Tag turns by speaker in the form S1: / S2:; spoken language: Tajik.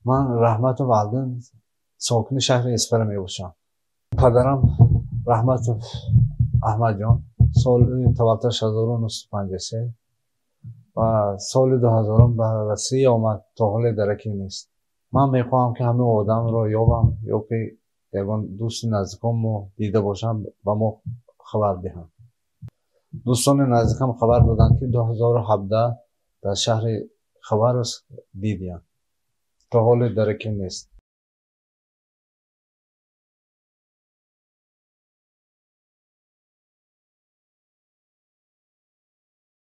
S1: Ман Раҳматов Алдин, сокини шаҳри Исфара мебошам. Падарам Раҳматов Аҳмадҷон соли таваллудаш 1953 ва соли 2000 ба Россия омад, то ҳоле дараке нест. Ман мехоҳам, ки ҳамин одамро ёбам ё ки ягон дӯсти наздиконмо дида бошам, ба мо хабар диҳанд. Дӯстони наздикам хабар доданд, ки 2017 дар шаҳри Хабаровск дидиянд, то ҳоле дараке нест.